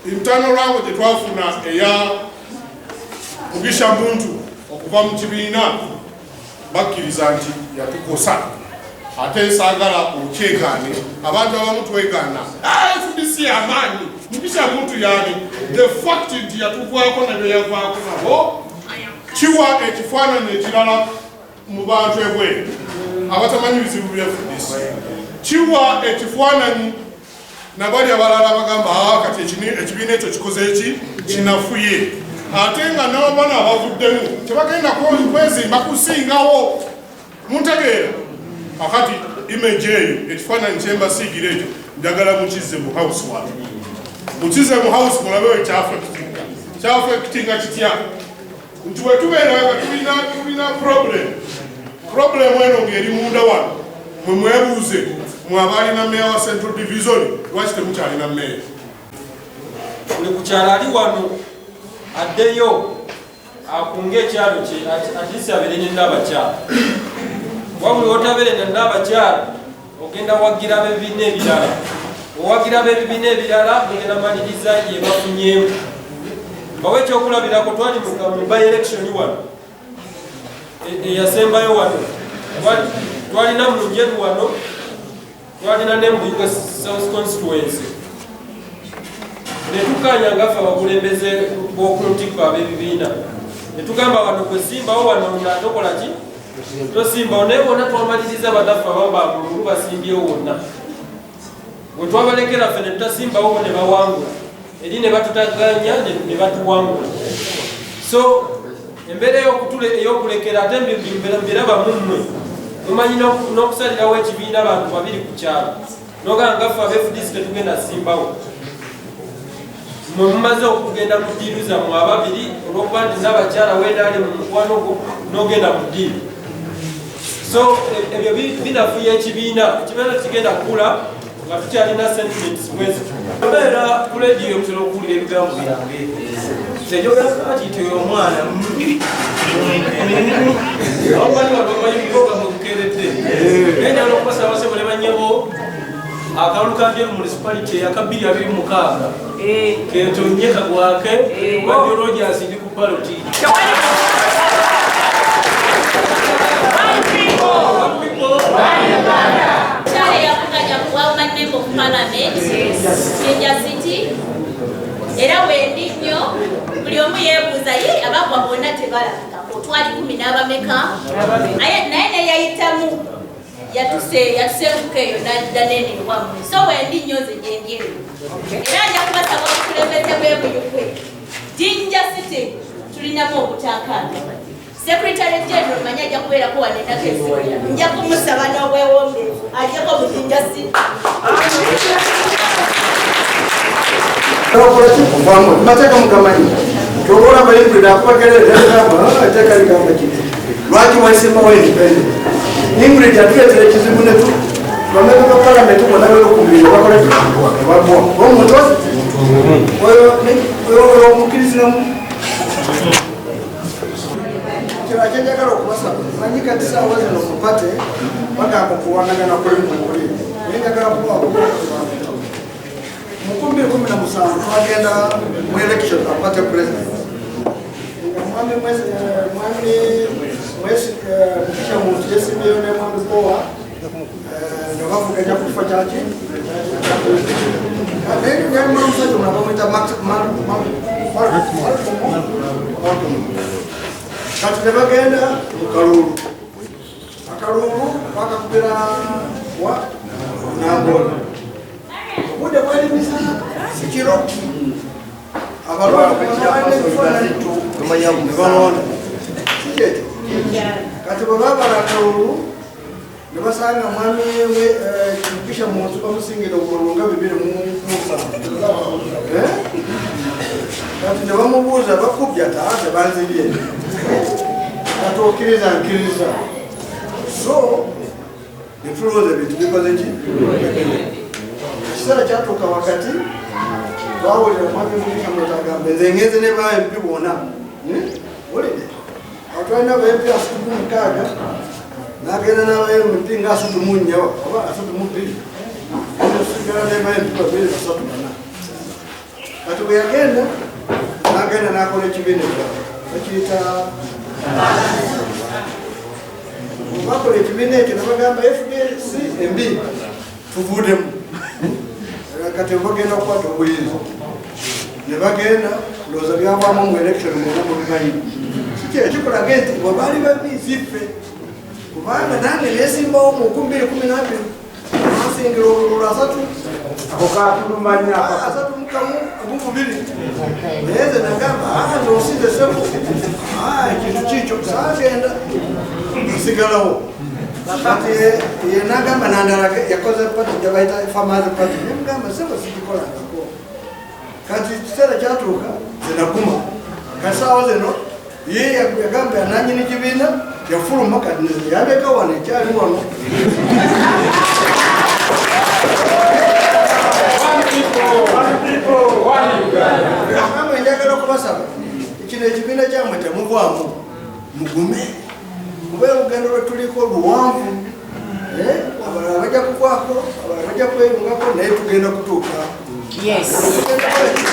Internal wrangle gye twafuna eya Mugisha Muntu okuva mu kibiina, bakkiriza nti yatukosa, ate saagala okyegaane. Abantu abamu twegaana, "Ah, FDC amaanyi, Mugisha Muntu yaani." The fact nti yatuvaako nabyo yavaako nabo kiwa ekifaananyi ekirala mu bantu ebweru abatamanyi bizibu bya FDC. Kiwa ekifaananyi nabali abalala bagamba, "Ah, kati ekibiina ekyo kikoze eki kinafuye," ate nga n'abaana abavuddemu tebagenda kwezimba kusingawo. Muntegeera? Akati image eyo, ekifaananyi kyembasiigira ekyo, njagala mukize mu house wano, mukize mu house, mulabe we kyaffectinga. Kyaffectinga kitya? Nti bwe tubeera nga tulina problem eno ng'eri munda wano, mwe mwebuuze, mwe abalina meya wa Central Division, lwaki temukyalina meya? Buli ku kyalo ali wano addeyo akunge ekyalo kye, at least abeere ne naabakyala. Wabula otabeere na naabakyala, ogenda wagira ab'ebibiina ebirala. Owagira ab'ebibiina ebirala, mugenda maliriza ye bafunyeemu. Bawe ekyokulabirako, twali mu by election wano eyasembayo wano. Twalina mu Njeru wano, twalina ne mu Buikwe South constituency, ne tukkaanya ngaffe abakulembeze b'oku ntikko ab'ebibiina, ne tugamba, "Wano kwesimbawo, wano natokola ki, tosimbawo." Naye bonna twamaliriza bannaffe abamu bamululu basimbyewo wonna. Bwe twabalekera ffe ne tutasimbawo, ne bawangula eri, ne batutaganya, ne batuwangula. So embeera ey'okulekera ate mbiraba mu mmwe, mumanyi n'okusalirawo ekibiina bantu babiri ku kyalo, nogamba nga ffe aba FDC tetugenda simbawo. Mwe mumaze okugenda mu deal zammwe ababiri, olwokuba nti n'abakyala wenaali mu mukwano gwo n'ogenda mu deal. So ebyo binafuya ekibiina. Ekibiina kigenda kukula nga tukyalina sentiments bwezityo. Obeera ku lediyo, mutera okuwulira ebigambo byange. Nze njogera kati nti oyo omwana abamanyi wano bamanyi mugoga mwebukeeredde, naye njagala okubasaba, basebo ne bannyabo, akalulu ka Njeru Municipality aka 2026 ketonye kagwake Bajjo Rogers. Ndi ku ballot. One people. Kyale yakuganya ku woman member of parliament, Jinja City, era wendi nnyo. Buli omu yeebuuza, ye abagwa bonna tebalabikako, twali 10 n'abameka, naye neyayitamu yatusenguka eyo nadda nene wammwe. So wendi nnyo nze gyendi eyo, era nja kubasaba obukulembeze bw'ebuyukwe Jinja City tulinamu obutakaanya. Secretary General manyi ajja kubeerako wano ennaku eziwera, nja kumusaba n'obwewombeefu ajjeko mu Jinja City. Okola ki kuvaamu mateeka mugamanyi? Kyoba olaba Ingrid akubagerera, etteeka ligamba kiti, lwaki wesimbawo independent? Ingrid atuleetera ekizibu netu bamemba ba palamenti bonna bebukumbire bakola ki? Bagwa omuntu oyo omukiriziramu. Kirala kyenjagala okubasaba, manyi kati saawa zino mupate bagamba okuwanagana kuli mukuli, naye njagala kubawa mu 2017 twagenda mu election a party president nga mwami Mugisha Muntu yesimbyeyo ne mwami Kowa, nga bavuganya ku kifo kyaki. Naye omusajja omulala bamuyita Malcolm. Kati ne bagenda mu kalulu. Akalulu bakakubira wa Nambola, obudde bwali misana, si kiro. Abalonda balina ebifaananyi ne balonda, si kyekyo? Kati bwe babala akalulu ne basanga mwami Mugisha Muntu bamusingira obululu nga 27. Eh? Kati ne bamubuuza, bakubya taa tebanzibye? Kati okkiriza nkiriza. So netulowooza ebintu bikoze ki? Ekiseera kyatuuka wakati twawulira mwami Mugisha Muntu agamba, "Nze ngenze ne ba MP bonna." Wulidde awo, twalina ba MP 36, n'agenda n'aba MP nga 34 oba 32, sigala ne ba MP babiri, basatu, bana. Kati bwe yagenda, n'agenda n'akola ekibiina ekyabwe bakiyita, bakola ekibiina ekyo nebagamba FDC embi, tuvuddemu, kati bagenda okukwata obuyinza. Ne bagenda, ndowooza byavaamu mu election mwena mubimanyi. Kiki ekikulaga nti bwe baali babi ziffe? Kubanga nange nesimbawo mu 2012, ansingira obululu asatu. Ako katulumanya. 31 mu 2. Naye nze nagamba, "Ah, nze osinze sebo, ekintu kikyo." Saagenda, nsigalawo. Kati ye nagamba nandala yakoze party gyebayita Farmers Party. Nemugamba, "Sebo, sigikolangako." Kati kiseera kyatuuka zenaguma. Kati saawa zino ye yagamba nanyini kibiina yafuluma, kati nze yandeka wano, ekyali wano. One people, one people, one Uganda. Namwe njagala okubasaba, kino ekibiina kyammwe temuvaamu, mugume, kuba olugendo lwe tuliko luwanvu. Eh, abalala bajja kukwako, abalala bajja kweyungako, naye tugenda kutuuka. Yes. Tugenda kukola ki?